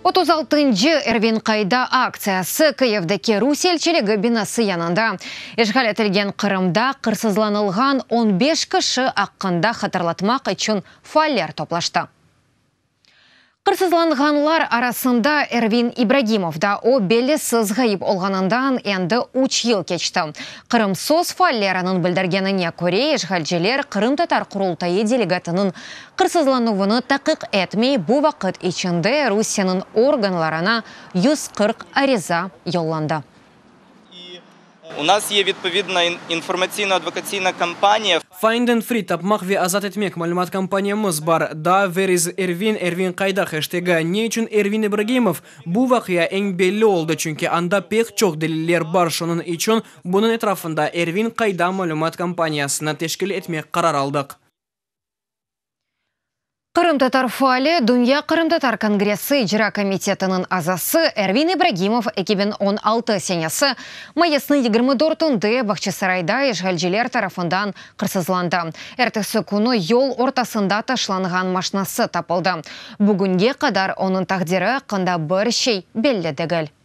36-ncı Ervin qayda aktsiyası Kıyivdeki Rusiye elçiligi binası yanında işğal etilgen Qırımda qırsızlanılğan 15 kişi aqqında hatırlatmaq içün faaller toplaştı. Qırsızlanğanlar arasında Ervin İbragimov da, o bellisiz ğayıp olğanından endi üç yıl keçti. Qırım SOS faalleriniñ bildirgenine köre, işğalciler Qırımtatar Qurultayı delegatınıñ qırsızlanuvını taqiq etmey, bu vaqıt içinde Rusiyeniñ organlarına 140 ariza yollandı. U nas є відповідна інформаційно-адвокаційна кампанія. Find and Free, tapmaq ve azat etmek malümat kampaniyamız bar. Daa Where is Ervin, Ervin qayda heştegi. Ne içün Ervin İbragimov? Bu vaqia eñ belli oldı, çünki anda pek çoq deliller bar, şunıñ içün bunıñ etrafında Ervin qayda malümat kampaniyasını teşkil etmek qarar aldıq. Qırımtatar faali, Dünya qırımtatar kongressi icra komitetiniñ azası Ervin İbragimov 2016 senesi mayısnıñ 24-ünde Bağçasarayda işğalciler tarafından qırsızlandı. Ertesi künü yol ortasında taşlanğan maşnası tapıldı. Bugünge qadar onıñ taqdiri aqqında bir şey belli degil.